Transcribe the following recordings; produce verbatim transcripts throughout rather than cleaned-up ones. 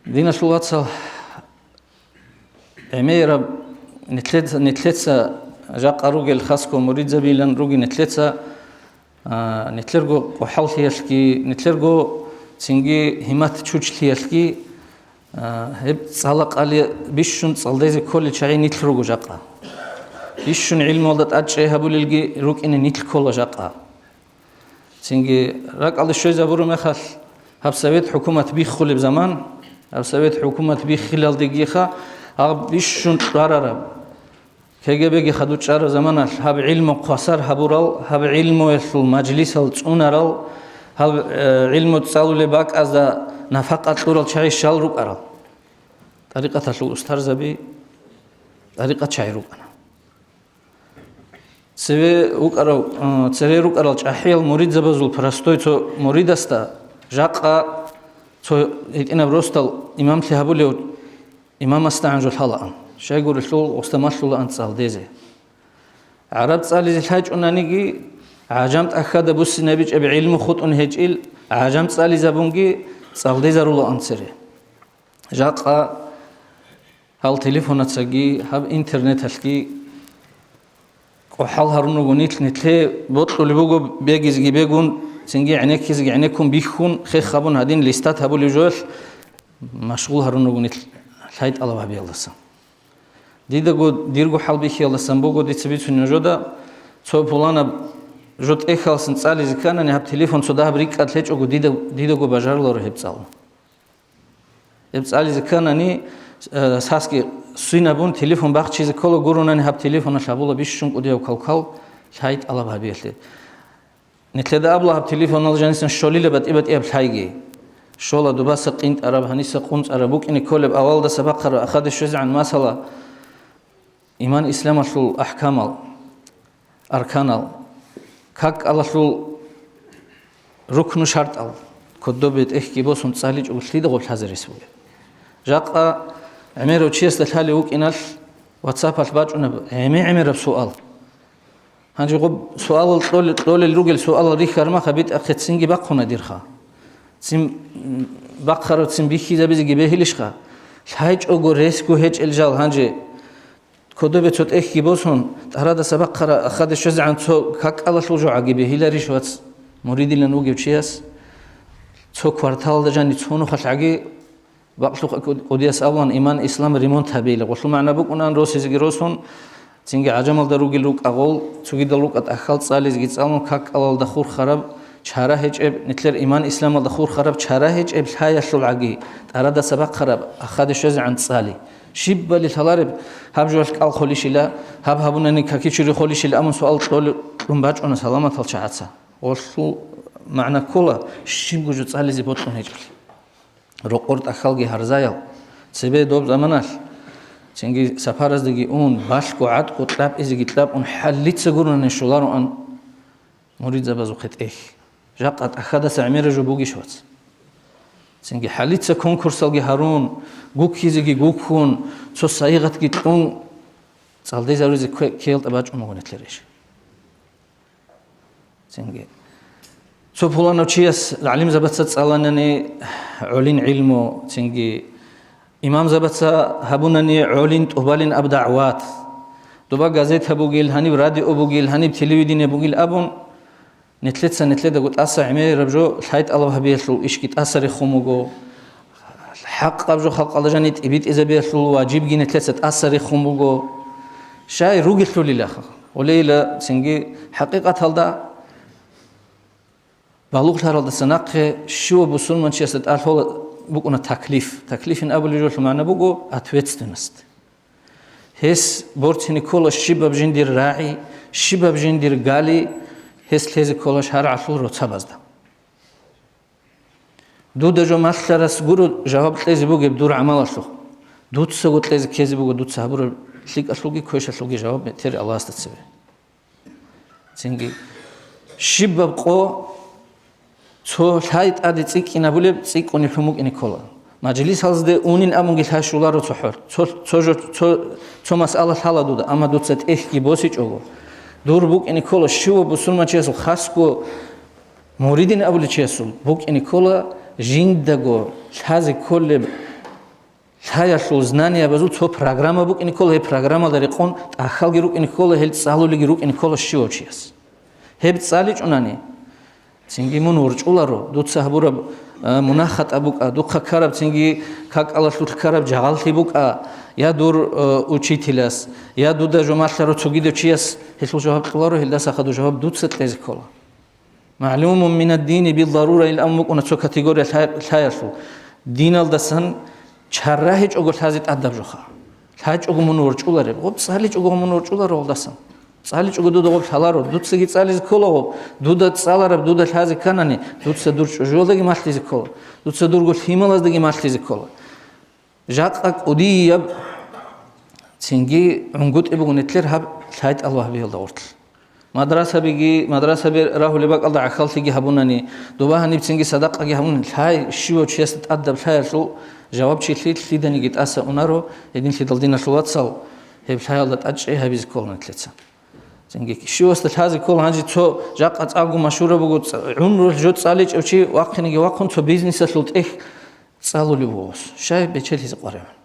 Диналъул вацал, гӀемераб нилъеца, нилъеца жакъа ругел хасго муридзабилан руги нилъеца, а, нилъерго къохӀаллъиялъги, нилъерго цинги гьимат чучлъиялъги, а, гьеб цӀала къали бищун цӀалдезе кколел чагӀи нилъ руго жакъа. Бищун гӀилмуялда тӀадчӀей гьабулелги рукӀине нилъ ккола жакъа. Цинги ракӀалде щвезабураб мехалъ, гьаб совет хӀукумат биххулеб заман, гьаб совет хӀукумат биххилалдегиха, гьаб бищун кьварараб, КГБ-ги хадуб чӀараб заманалъ гьаб гӀилму хъвасар гьабурал, гьаб гӀилмуялъул мажлисал цӀунарал, гьаб, э, гӀилму цӀалулеб бакӀазда нафакъа кьурал чагӀи щал рукӀарал? ТӀарикъаталъул устарзаби тӀарикъатчагӀи рукӀана. Цеве вукӀарав, э, цере рукӀарал чӀахӀиял муридзабазул простой цо муридасда жакъа цо гьитӀинаб росдал имамлъи гьабулев имамасда гӀанжу лъалаан, щайгурелъул гъосда малъулаан цӀалдезе. ГӀараб цӀализе лъачӀунаниги, гӀажам тӀахьада буссинабичӀеб гӀилму хутӀун гьечӀил, гӀажам цӀализабунги цӀалдезарулаан цере. Жакъа гьал телефонацаги, гьаб интернеталъги кӀухӀал гьарун руго нилъ, нилъее бокьулеб буго бегизеги бегун, цинги гӀенеккизеги гӀенеккун бихьун, хех гьабун гьадин листат гьабулеб жоялъ машгъул гьарун руго нилъ лъай-тӀалаб гьабиялдаса. Дидаго дирго хӀалбихьиялдасан буго дица бицунеб жода, цо пуланаб жо тӀехьалсан цӀализе кканани, гьаб телефон цо дагьаб рикӀкӀад лъечӀого дида-, дидаго бажаруларо гьеб цӀалун. Гьеб цӀализе кканани, э, сасги свинабун телефон бахчизе ккола, гурунани гьаб телефоналъ гьабула бищун кӀудияв калкал лъай-тӀалаб гьабиялъе. Нилъеда абула гьаб телефонал жанисан щолила батӀи-батӀияб лъайги. Щола дубаса къинтӀараб, гьаниса къунцӀараб букӀине кколеб авалдаса бахъараб ахаде щвезегӀан масала, иман-исламалъул ахӀкамал, арканал, какалалъул рукну-шартӀал, кодобе тӀехьги босун цӀаличӀого лъида гъоб лъазе рес бугеб? Жакъа гӀемерав чиясда лъалев вукӀиналъ, ватсапалъ бачӀунаб гӀеми-гӀемераб суал. Гьанже гъоб суалал кьолел, кьолел ругел суалал рихьармаха битӀахъе цинги бахъуна дирха. Цин бахъарав цин бихьизабизеги бегьилищха? ЛъайчӀого ресго гьечӀел жал гьанже. Кодобе цо тӀехьги босун, тӀарадаса бахъара ахаде щвезегӀан цо какалалъул жо гӀаги бегьиларищ, вац, муридилан вугев чияс? Цо кварталда жани цо нухалъ гӀаги бакълъухъ кӀудияс абуан иман-ислам ремонт гьабейила. Гъолъул магӀна букӀунаан росизеги росун, цинги гӀажамалда ругел рукӀа гъол, цогидал рукӀа тӀахьал цӀализеги цӀалун, какалалда хурхараб чара гьечӀеб, нилъер иман-исламалда хурхараб чара гьечӀеб лъаялъул гӀаги, тӀарадаса бахъараб ахаде щвезегӀан цӀали. Щибали лъалареб, гьаб жоялъ кӀал холищила, гьаб гьабунани какичури холищила абун суал кьоли-, кьун бачӀуна саламатал чагӀаца. Гъолъул магӀна ккола, щибго жо цӀализе бокьун гьечӀолъи. Рокъор тӀахьалги гьарзаял, цебе доб заманалъ, цинги сапараздаги ун, балъго гӀатӀго кьабизеги кьабун, хӀаллица гурони щолароан муридзабазухъе тӀехь. Жакъа тӀахьадаса гӀемера жо бугищ, вац? Цинги хӀаллица конкурсалги гьарун, гуккизеги гуккун, цо сайигъатги кьун, цӀалдезарузе ккве-, ккеялда бачӀун буго нилъер иш. Цинги. Цо пуланав чияс гӀалимзабаца цӀаланани гӀолин гӀилму, цинги имамзабаца гьабунани гӀолин тӀубалин аб дагӀват. Доба газета бугил, гьаниб радио бугил, гьаниб телевидение бугил абун, нилъеца нилъедаго тӀаса гӀемераб жо лъай-тӀалаб гьабиялъул ишги тӀаса рехун буго. ХӀакъаб жо халкъалда жани тӀибитӀизабиялъул важибги нилъеца тӀаса рехун буго. Щай ругелъулилаха? Гьолейила цинги хӀакъикъаталда балугълъаралдаса нахъе щивав бусурманчиясда тӀалъола букӀуна таклиф. Таклифин абулеб жолъул магӀна буго ответственность. Гьес борцине ккола щибаб жиндир рагӀи, щибаб жиндир гали, гьес лъезе ккола шаргӀалъул роцабазда. Дуда жо малъарас гуро жаваб кьезе бугеб дур гӀамалалъухъ. Дуцаго кьезе ккезе буго дуца гьабураб лъикӀалъулги квешалъулги жаваб метер Аллагьасда цебе. Цинги щибаб къо цо лъай тӀаде цӀикӀкӀинабулеб цӀикӀкӀунеб лъун букӀине ккола. Мажлисалзде унин абунги лъай щоларо цохӀо. Цо, цо жо, цо, цо масъала лъала дуда, амма дуца тӀехьги босичӀого. Дур букӀине ккола щивав бусурманчиясул хасго муридин абулев чиясул букӀине ккола жиндаго лъазе кколеб Лъаялъул знаниябазул цо программа букӀине ккола, гьеб программалда рекъон тӀахьалги рукӀине ккола, гьел цӀалулеги рукӀине ккола щивав чияс. Гьеб цӀаличӀунани, цинги мун ворчӀуларо, дуца гьабураб, а, мунагь-хатӀа букӀа, духъа ккараб цинги какалалъулъ ккараб жагъаллъи букӀа, я дур, а, учителяс, я дуда жо малъарав цогидав чияс гьелъул жаваб кьоларо, гьелдаса хадуб жаваб дуца кьезе ккола. «МагӀлумун минаддини биддарура», ил абун букӀуна цо категория лъай-, лъаялъул. Диналдасан чаррагьичӀого лъазе тӀадаб жоха. ЛъачӀого мун ворчӀулареб, гъоб цӀаличӀого мун ворчӀуларо гъолдасан. ЦӀаличӀого дуда гъоб лъаларо, дуцаги цӀализе ккола гъоб, дуда цӀалараб, дуда лъазе кканани, дуца дур чӀужуялдаги малъизе ккола, дуца дурго лъималаздаги малъизе ккола. Жакъа кӀудияб цинги гӀунгутӀи буго нилъер гьаб лъайтӀал вагьбиялда гъорлъ. Мадрасабиги, мадрасаби рагьулеб бакӀалда гӀахьаллъиги гьабунани, доба гьаниб цинги садакъаги гьабунани, лъай щивав чиясда тӀадаб лъаялъул жавабчилъи лъиданиги тӀаса унаро, гьединлъидал диналъул вацал гьеб лъаялда тӀадчӀей гьабизе ккола нилъеца. Цинги щивасда лъазе ккола гьанже цо жакъа цӀакъго машгьураб буго, цӀа-, гӀумрулъ жо цӀаличӀев чи вахъинеги вахъун цо бизнесалъул тӀехь цӀалулев вугос. Щай бечелъизе къваригӀун?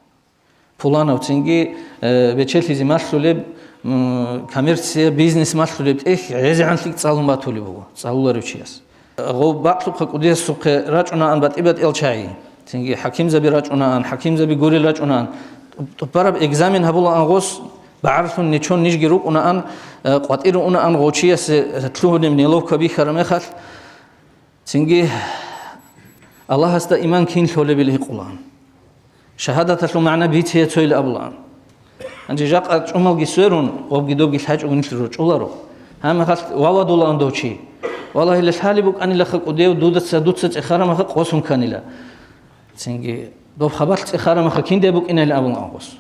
Пуланав цинги, э, бечелъизе малъулеб, м, коммерция, бизнес малъулеб тӀехь гӀезегӀанлъи цӀалун батулеб буго, цӀалуларев чияс. Гъов бакълъухъа кӀудиясухъе рачӀунаан батӀи-батӀиял чагӀи. Цинги хӀакимзаби рачӀунаан, хӀакимзаби гурел рачӀунаан. ТӀуб-, тӀубараб экзамен гьабулаан гъос, багӀарлъун нечон нижги рукӀунаан, э, къватӀире унаан гъов чиясе лъугьунеб неловка бихьараб мехалъ. Цинги Аллагьасда иман кин лъолебили гьикъулаан. Шагьадаталъул магӀна бицея цойил абулаан. Гьанже жакъа чӀумалги сверун, гъобги добги лъачӀого нилъ рорчӀуларо. Гьамахалъ вавадулаан дов чи. Валагьила лъалеб букӀанилаха кӀудев, дудаца, дуца цӀехарамаха къосун кканила. Цинги доб хабалъ цӀехарамаха киндай букӀинайилан абулаан гъос.